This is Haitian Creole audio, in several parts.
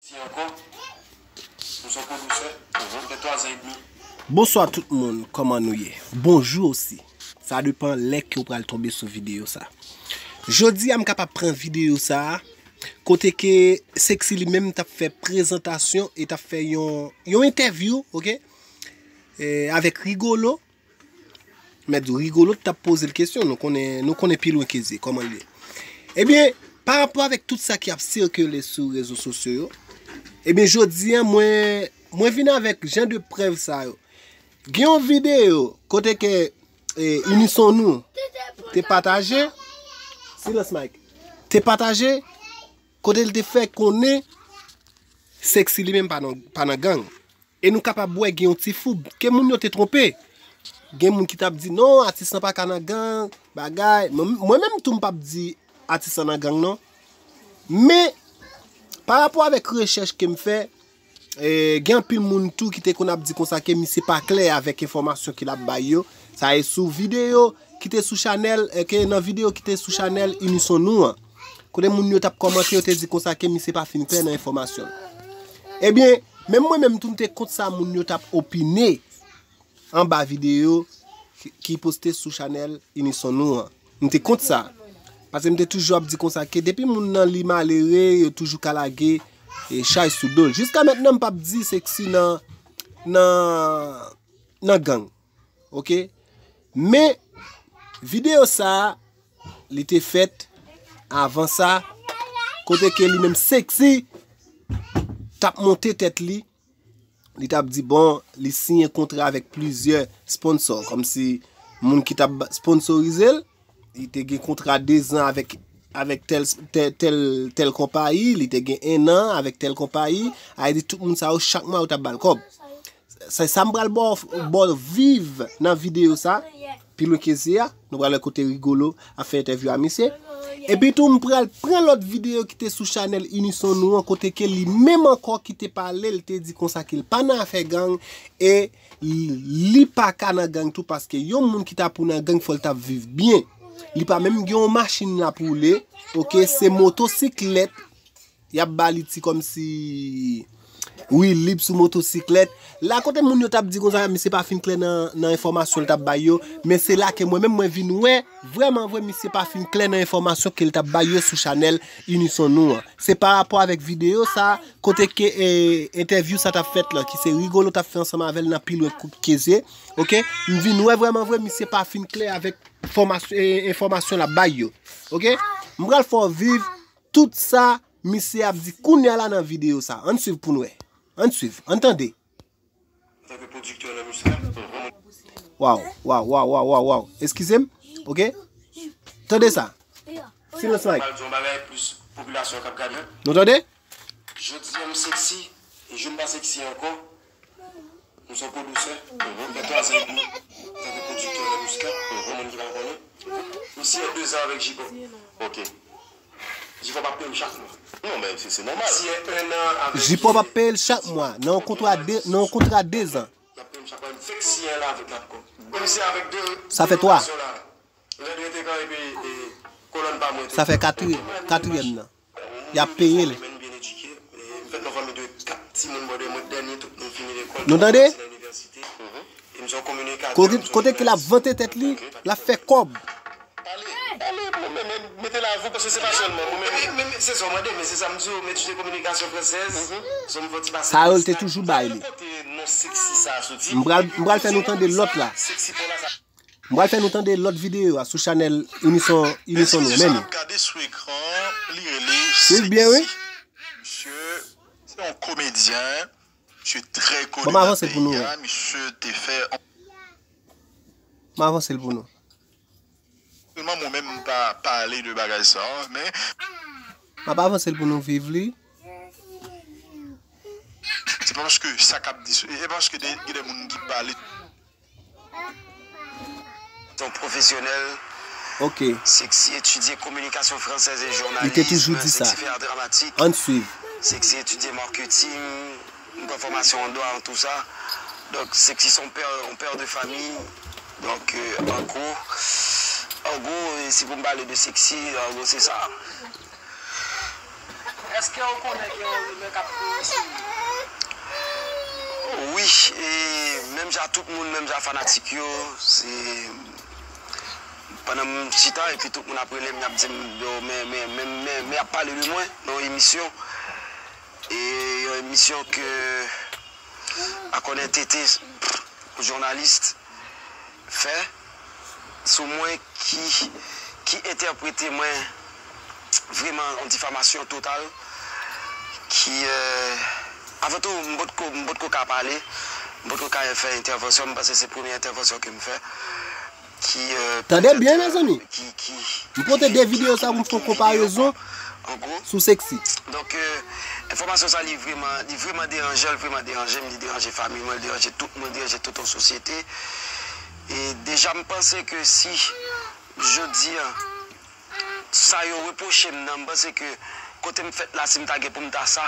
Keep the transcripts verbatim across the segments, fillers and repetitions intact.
Si ankò, nou se yon pwodisè, sa fè twa zan edmi. Bonswa tout moun, kòman nou ye? Bonjou osi. Sa depann lè ke w pral tonbe sou videyo sa. Jodi a, m kapab pran videyo sa, kote ke Sexy li menm t ap fè prezantasyon e t ap fè yon, yon entèvyou, oke? E, avèk Rigolo. Mèt di w, Rigolo t ap poze l kesyon, nou konnen, nou konnen pi lwen ke zye, kòman l ye. Ebyen, pa rapò avèk tout sa ki ap sikile sou rezo sosyo yo, ebyen, jodi a, mwen, mwen vin avèk jan de prèv sa yo. Gen yon videyo kote ke, e, Unison Nou te pataje, silans Mike, te pataje, kote l te fè konnen Sexy li menm pa nan, pa nan gang. E nou kapab wè gen yon ti foub, ke moun yo te twonpe. Gen moun ki t ap di, "Non, atis lan pa ka nan gang, bagay." Mwen, mwen menm tou, m p ap di atis lan nan gang, non. Men, pa rapò avèk rechèch ke m fè, e, gen anpil moun tou ki te konn ap di konsa ke misye pa klè avèk enfòmasyon ke l ap bay yo. Sa e sou videyo ki te sou chanèl, e, ke nan videyo ki te sou chanèl Unison Nou an. Kote moun yo t ap kòmante, yo te di konsa ke misye pa fin klè nan enfòmasyon l. Ebyen, menm mwen menm tou, m te kont sa moun yo t ap opine anba videyo ki, ki poste sou chanèl Unison Nou an. M te kont sa. Paske m te toujou ap di konsa ke depi moun nan li malere, yo toujou ka lage, e, chay sou do l. Jiska mentnan, m p ap di Sexy nan, nan, nan gang. Oke? Men, videyo sa a, li te fèt avan sa, kote ke li menm Sexy t ap monte tèt li, li t ap di, bon, li siyen kontra avèk plizyè sponsò, kòmsi moun ki t ap ba-, sponsorize l, li te gen kontra de zan avèk, avèk tèl, tèl, tèl, tèl konpayi, li te gen en an avèk tèl konpayi, sa vle di tout moun sa yo, chak mwa yo t ap ba l kòb. Se sa m pral ba w, ba w viv nan videyo sa. Pi lwen ke zye a, nou pral wè kote Rigolo ap fè entèvyou a misye. Epi tou, m pral pran lòt videyo ki te sou chanèl Unison Nou an, kote ke li menm ankò ki te pale, li te di konsa ke l pa nan afè gang e li, li pa ka nan gang tou, paske yon moun ki ta pou nan gang, fò l ta viv byen. Li pa menm gen yon machin l ap woule, oke, se motosiklèt y ap ba li ti kòmsi wi lib sou motosiklèt. La kote moun yo t ap di konsa, misye pa fin klè nan, nan enfòmasyon l t ap bay yo, men se la ke mwen menm mwen vin wè, vrèman vre, misye pa fin klè nan enfòmasyon ke l t ap bay yo sou chanèl Unison Nou an. Se pa rapò avèk videyo sa, kote ke, e, entèvyou sa t ap fèt la, ki se Rigolo t ap fè ansanm avè l nan pi lwen kout ke zye, oke? M vin wè vrèman vre, misye pa fin klè avèk fòmasyon, e, enfòmasyon l ap bay yo, oke? M pral fè w viv tout sa misye ap di kounye a la nan videyo sa. Ann swiv pou n wè. Ann swiv. Ann tande. Antanke pwodiktè nan Miska. Waw, waw, waw, waw, waw, waw. Eskize m. Oke? Tande sa. Silans Mike. Pral di yon bagay plis popilasyon k ap gade. Nou tande? Jodi a m Sexy, e je m pa Sexy ankò. Nou se yon pwodisè. Fè twa zan edmi antanke pwodiktè nan Miska. Pou moun ki pa konnen. M siyen de zan avèk J-Pop. Ok. J-Pop ap peye m chak mwa. Non, men se, se nòmal. M siyen en an avèk J-Pop ap peye l chak mwa. Nan yon kontra de, nan yon kontra de zan. Y ap peye m chak mwa. M fèk siyen la avèk l ankò. Mwen m siyen avèk de. Sa fè twa. Lè nou te kan epi, e, kolòn pa mwen te. Sa fè katriyèm, katriyèm nan. Y ap peye l. Nou tande? Kote, kote ke l ap vante tèt li, l ap fè kòb. Pale, pale pou mwen, men mete la avou, paske se pa sèlman mwen, men, men, men se sa w mande, men se sa m di w, men tu de kominikasyon fransèz, zòn fò ti pase. Sa yo l te toujou bay li. M pral, m pral fè nou tande lòt la. M pral fè nou tande lòt videyo a sou chanèl Unison, Unison Nou. Men li. Swiv byen, wi. Misye se yon komedyen. Misye trè koni nan peyi a. Misye te fè. M avanse l pou nou. Sèlman mwen menm m pa pale de bagay sa, men. M ap avanse l pou nou viv li. Se pa paske sa k ap di, se pa paske gen de moun ki pale. Ton pwofesyonèl. Ok. Sexy etidye kominikasyon fransèz e jounalism. Li te toujou di sa. Sexy fè ar dramatik. Ann swiv. Sexy etidye marketing. M pran fòmasyon an dwa, an tou sa. Donk, Sexy se yon pè, yon pè de fanmi. Donk, euh, an gwo, an gwo, e si pou m pale de Sexy, an gwo, se sa. Èske ou konnen gen yon rimè k ap kouri Tout moun, menm jan fanatik yo, se pandan m chita epi tout moun ap rele m, y ap di m, yo, men, men, men, men, men y ap pale de mwen nan yon emisyon. E yon emisyon ke Akònen Tete, yon jounalis, fè sou mwen ki, ki entèprete mwen vreman yon difamasyon total ki, euh, avan tou, m potko, m potko ka pale, m potko ka fè entèvansyon, m panse se premye entèvansyon ke m fè. Ki, euh, Tande byen, mezanmi. Ki, ki, m pote de videyo sa pou m fè yon konparezon sou Sexy. Donk, euh, enfòmasyon sa, li vreman, li vreman deranje, li vreman deranje m, li deranje fanmi mwen, li deranje tout moun, li deranje tout yon sosyete. E deja, m panse ke si jodi a, sa yo repwoche m nan, m panse ke kote m fèt la, si m ta gen pou m ta sa,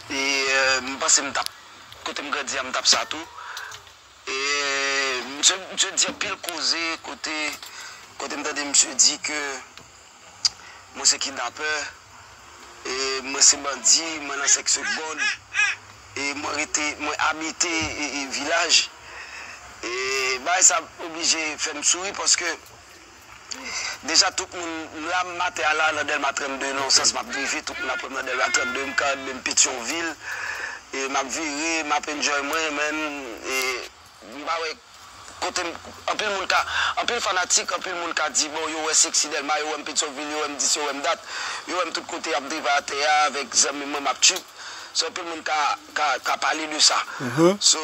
e, euh, m panse m t ap, kote m grandi a, m t ap sa tou. E misye, misye di anpil koze kote, kote m tande misye di ke mwen se kidnapè, e mwen se bandi, mwen nan sèk segond, e mwen rete, mwen abite e, e vilaj. E bagay sa oblije fè m souri paske deja tout moun la, m atè a la, nan Dèlma trannde, nan yon sans m ap drive, tout moun ap wè m nan Dèlma trannde, m ka, m Petyonvil, e m ap vire, m ap enjoy mwen, men, e m pa wè kote m, anpil moun ka, anpil fanatik, anpil moun ka di, bon, yo wè Sexy Dèlma, yo wè m Petyonvil, yo wè m dis, yo wè m dat, yo wè m tout kote ap drive atè a avèk zanmi mwen, m ap trip. So, anpil moun ka, ka, ka pale de sa. So,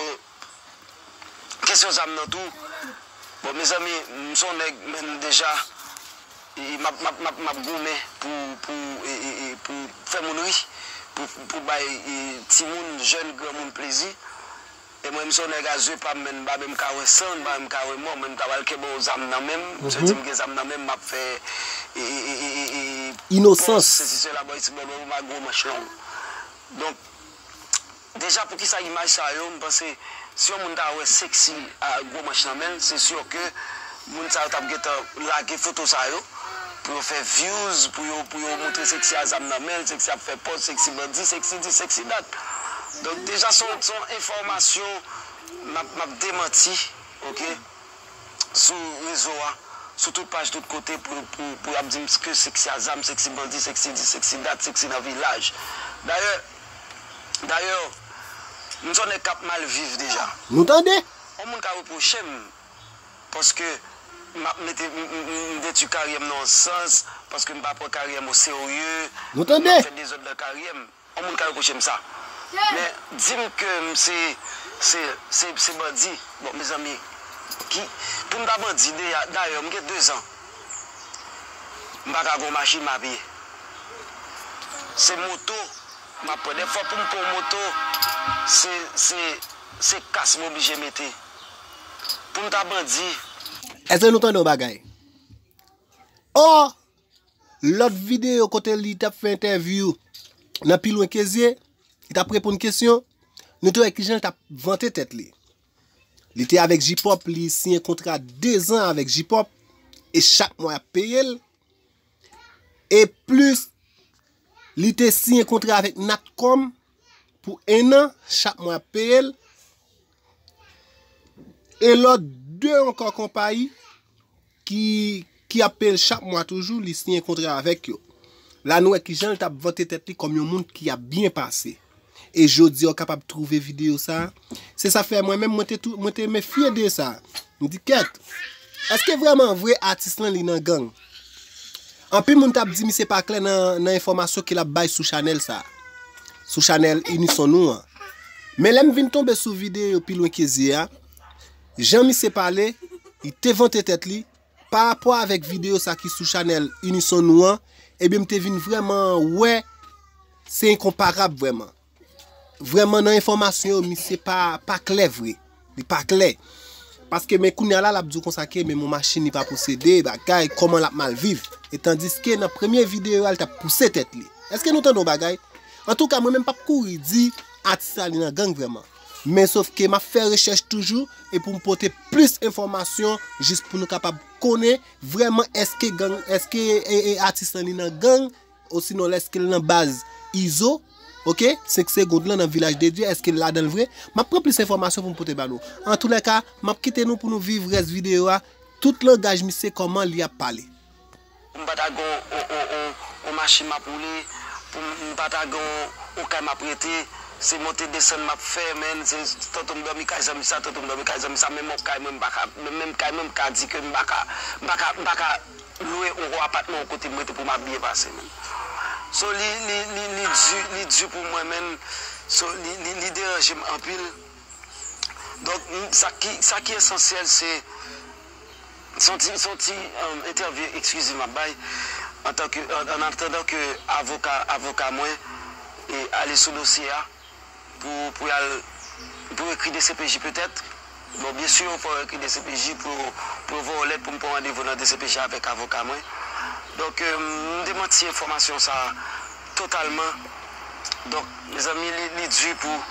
kesyon zam nan tou, bon, mezanmi, m se yon nèg, men deja, e, m ap, m ap, m ap, m ap goumen pou, pou, e, e, e, pou fè moun ri, pou, pou bay, e, timoun, jèn, granmoun plezi. E mwen, m se yon nèg a zye pa m, men m pa menm ka wè san, m pa menm ka wè mò, men m ta pral kenbe yon zam nan men m, m se di m gen zam nan men m, m ap fè, e, e, e, e, e, e, Inosans. Sesi sela, bò isi, bò, bò, bò, gwo manch long. Donk, deja, poukisa imaj sa yo, m panse, si yon moun ta wè Sexy a gwo manch nan men l, se si ke moun sa yo t ap gentan lage foto sa yo pou yo fè views, pou yo, pou yo montre Sexy a zam nan men l, Sexy ap fè pòz, Sexy bandi, Sexy dis, Sexy dat. Donk, deja, se yon, se yon enfòmasyon m ap, m ap demanti, oke? Sou rezo a, sou tout paj, tout kote, pou, pou, pou y ap di m ke Sexy a zam, Sexy bandi, Sexy dis, Sexy dat, Sexy nan vilaj. Dayè, dayè, m se yon nèg k ap mal viv deja. Nou tande? Yon moun ka repwoche m, paske m ap mete, m, m, m, m detwi karyè m nan yon sans, paske m pa pran karyè m oserye, Nou tande? M ap fè dezòd nan karyè m. Yon moun ka repwoche m sa. Men, di m ke m se, se, se, se bandi. Bon, mezanmi, ki, pou m ta bandi, deja, dayè, m gen dezan. M pa ka gon machin, m a pye. Se moto m ap pran. Dèfwa, pou m pran yon moto, se, se, se kas m oblije mete. Pou m ta bandi. Èske nou tande yon bagay? Ò! Lòt videyo kote li t ap fè entèvyou nan Pi Lwen Ke Zye, li t ap reponn kesyon, nou te wè kijan l t ap vante tèt li. Li te avèk J-Pop, li siyen kontra dezan avèk J-Pop, e chak mwa y ap peye l. E plis, li te siyen kontra avèk Natcom pou en an, chak mwa y ap peye l. E lòt de ankò konpayi ki, ki ap peye l chak mwa toujou, li siyen kontra avèk yo. La nou wè kijan l t ap vante tèt li kòm yon moun ki ap byen pase. E jodi a w kapab twouve videyo sa a. Se sa fè mwen menm, mwen te tou, mwen te mefye de sa. M di, kèt, èske vrèman vre atis lan li nan gang? Anpil moun t ap di misye pa klè nan, nan enfòmasyon ke l ap bay sou chanèl sa a. Sou chanèl Unison Nou an. Men lè m vin tonbe sou videyo Pi Lwen Ke Zye a, jan misye pale, li te vante tèt li, pa rapò avèk videyo sa ki sou chanèl Unison Nou an, ebyen m te vin vrèman wè se enkonparab vrèman. Vrèman nan enfòmasyon yo, misye pa, pa klè vre. Li pa klè. Paske men kounye a la, l ap di w konsa ke men yon machin li pa posede, bagay, kòman l ap mal viv. E tandiske nan premye videyo a, l t ap pouse tèt li. Èske nou tande yon bagay? Antouka, mwen menm p ap kouri di atis la li nan gang vrèman. Men sof ke m ap fè rechèch toujou e pou m pote plis enfòmasyon jis pou nou kapab konnen vrèman èske gang, èske e, e, atis lan li nan gang, osinon èske l nan baz Izo, Ok, senk segonn lan nan Vilaj de Dye, èske l ladan l vre? M ap pran plis enfòmasyon pou m pote ba nou. Antoulèka, m ap kite nou pou nou viv rès videyo a. Tout langaj misye, kòman li ap pale. M pa ta gen on, on, on, on, on machin m ap woule, pou m, m pa ta gen on, on kay m ap rete, se monte desann m ap fè, men, se tanto m dòmi kay zanmi sa, tanto m dòmi kay zanmi sa, menm on kay mwen, m pa ka, menm, menm kay mwen, m ka di ke m pa ka, m pa ka, m pa ka lwe on gwo apatman yon kote m rete pou m ap byen pase, men. So, li, li, li, li di, li di pou mwen, men. So, li, li, li deranje m anpil. Donk, m, sa ki, sa ki esansyèl, se, se yon ti, se yon ti, um, entèvyou eksklizif m ap bay, antan ke, an, an atandan ke avoka, avoka mwen, e, ale sou dosye a, pou, pou y al, pou ekri D C P J petèt. Bon, byen si, fò yo ekri D C P J pou, pou yo voye yon lèt pou m pran randevou nan D C P J avèk avoka mwen. Donk, euh, m demanti enfòmasyon sa a totalman. Donk, mezanmi, li, li di pou,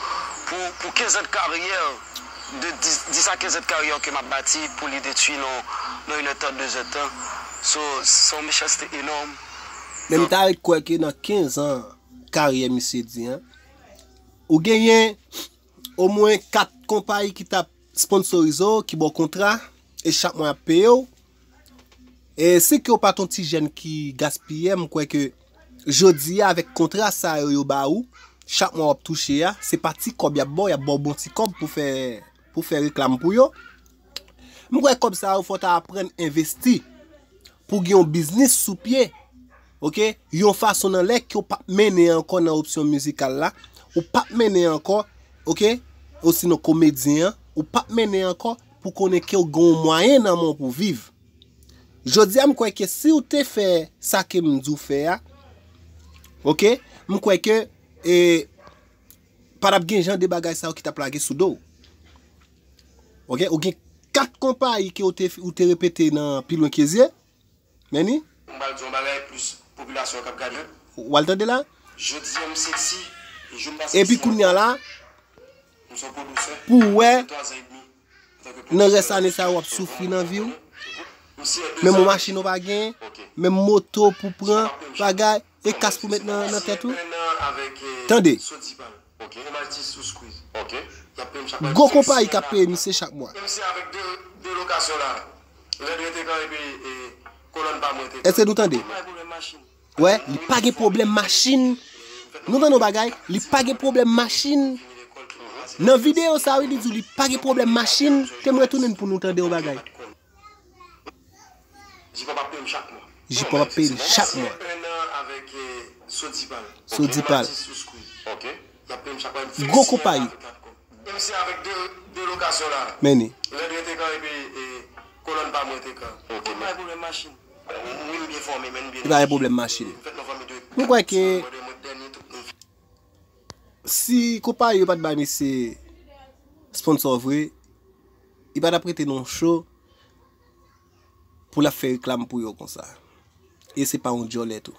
pou, pou kenz an de karyè, de dis, dis a kenz an de karyè ke m ap bati, pou li detwi nan, nan inèdtan, dezèdtan. So, se yon mechanste enòm. Men m ta ret kwè ke nan kenz an karyè misye di an, ou genyen omwen kat konpayi ki t ap sponsorize w, ki ba w kontra, e chak mwa y ap peye w. E si ke w pa t yon ti jèn ki gaspiye, m kwè ke jodi a, avèk kontra sa yo, yo ba ou, chak mwa w ap touche a, se pa ti kòb y ap ba w, y ap ba w bon ti kòb pou fè, pou fè reklam pou yo. M kwè kòb sa yo, fò w ta aprann envesti pou gen yon biznis sou pye, ok? Yon fason nan lè ke w p ap mennen ankò nan opsyon mizikal la, ou p ap mennen ankò, ok? Osinon komedyen an, ou p ap mennen ankò pou konnen ke w gen yon mwayen nan men w pou viv. Jodi a, m kwè ke si w te fè sa ke m di w fè a, ok? M kwè ke, e, pa t ap gen jan de bagay sa yo ki t ap lage sou do w. Ok? Ou gen kat konpayi ke ou te, ou te repete nan pi lwen ke zye. Men ni. M pral di yon bagay plis popilasyon k ap gade. W al tande la? Jodi a m seksi, jou m pase. Epi kounye a la, m se yon pwodisè. Pou w wè, nan rès ane sa yo w ap soufri nan vi w. Menm yon machin ou pa gen, menm moto pou pran, bagay, e kas pou met nan, nan tèt ou. Tande. Gwo konpayi k ap peye misye chak mwa. Èske nou tande? Wè, li pa gen pwoblèm machin. Nou tande yon bagay, li pa gen pwoblèm machin. Nan videyo sa, wi, li di w li pa gen pwoblèm machin. Te m retounen pou nou tande yon bagay. Jipòp ap peye l chak mwa. Jipòp ap peye l chak mwa. Sodipal. Gwo konpayi. Men ni. Li pa gen pwoblèm machin. M kwè ke si konpayi yo pa t bay misye sponsò vre, li pa t ap rete nan yon show pou l ap fè reklam pou yo konsa. E se pa yon djòlè tou.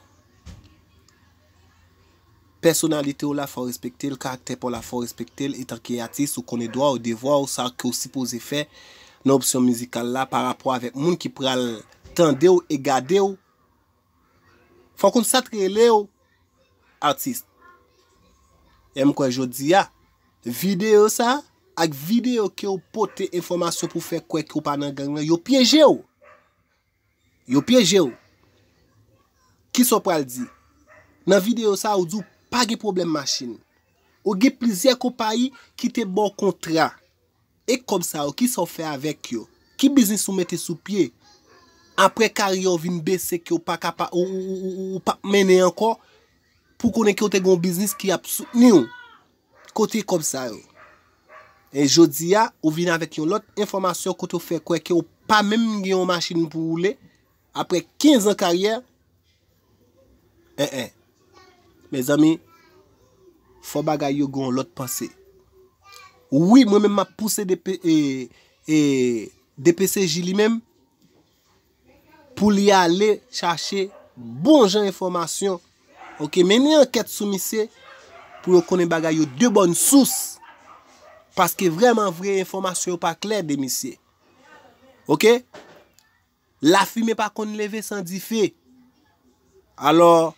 Pèsonalite w la, fò w respekte l, karaktè pa w la, fò w respekte l, etanke atis, ou konnen dwa w, devwa w, sa ke w sipoze fè nan opsyon mizikal la, pa rapò avèk moun ki pral tande w e gade w. Fò w konn sa t rele w atis. E m kwè jodi a, videyo sa, ak videyo ke w pote enfòmasyon pou fè kwè ke w pa nan gang lan, yo pyeje w. Yo pyeje w. Kisa w pral di? Nan videyo sa, ou di w pa gen pwoblèm machin. Ou gen plizyè konpayi ki te ba w kontra. E kòb sa yo, kisa w fè avèk yo? Ki biznis ou mete sou pye? Apre karyè w vin bese, ke w pa kapa, ou, ou, ou, ou, ou p ap mennen ankò, pou konnen ke w te gen yon biznis ki ap soutni w. Kote kòb sa yo? E jodi a, ou vin avèk yon lòt enfòmasyon kote w fè kwè ke w pa menm gen yon machin pou woule, apre kenz an karyè. En, en. Mezanmi, fò bagay yo gen yon lòt panse. Wi, mwen menm m ap pouse D P, e, e, D P C J li menm, pou li ale chache bon jan enfòmasyon. Ok, mennen ankèt sou misye pou yo konnen bagay yo de bòn sous. Paske vrèman vre, enfòmasyon yo pa klè de misye. Ok? Lafimen pa konn leve san dife. Alò,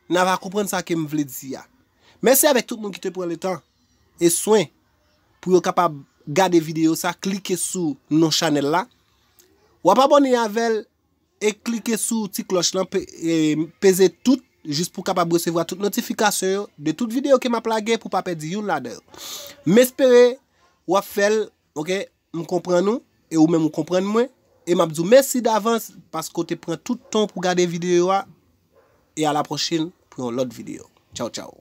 n a va konprann sa ke m vle di a. Mèsi avèk tout moun ki te pran letan e swen pou yo kapab gade videyo sa, klike sou non chanèl la. W ap abòne avè l e klike sou ti klòch lan, pe- e peze tout, jis pou w kapab resevwa tout notifikasyon yo de tout videyo ke m ap lage pou w pa pèdi youn ladan yo. M espere w ap fè l, oke? M konprann ou, e ou menm ou konprann mwen, e m ap di w mèsi davans paske w te pran tout tan w pou gade videyo a, e a la pwochen pou yon lòt videyo. Tchaw, tchaw.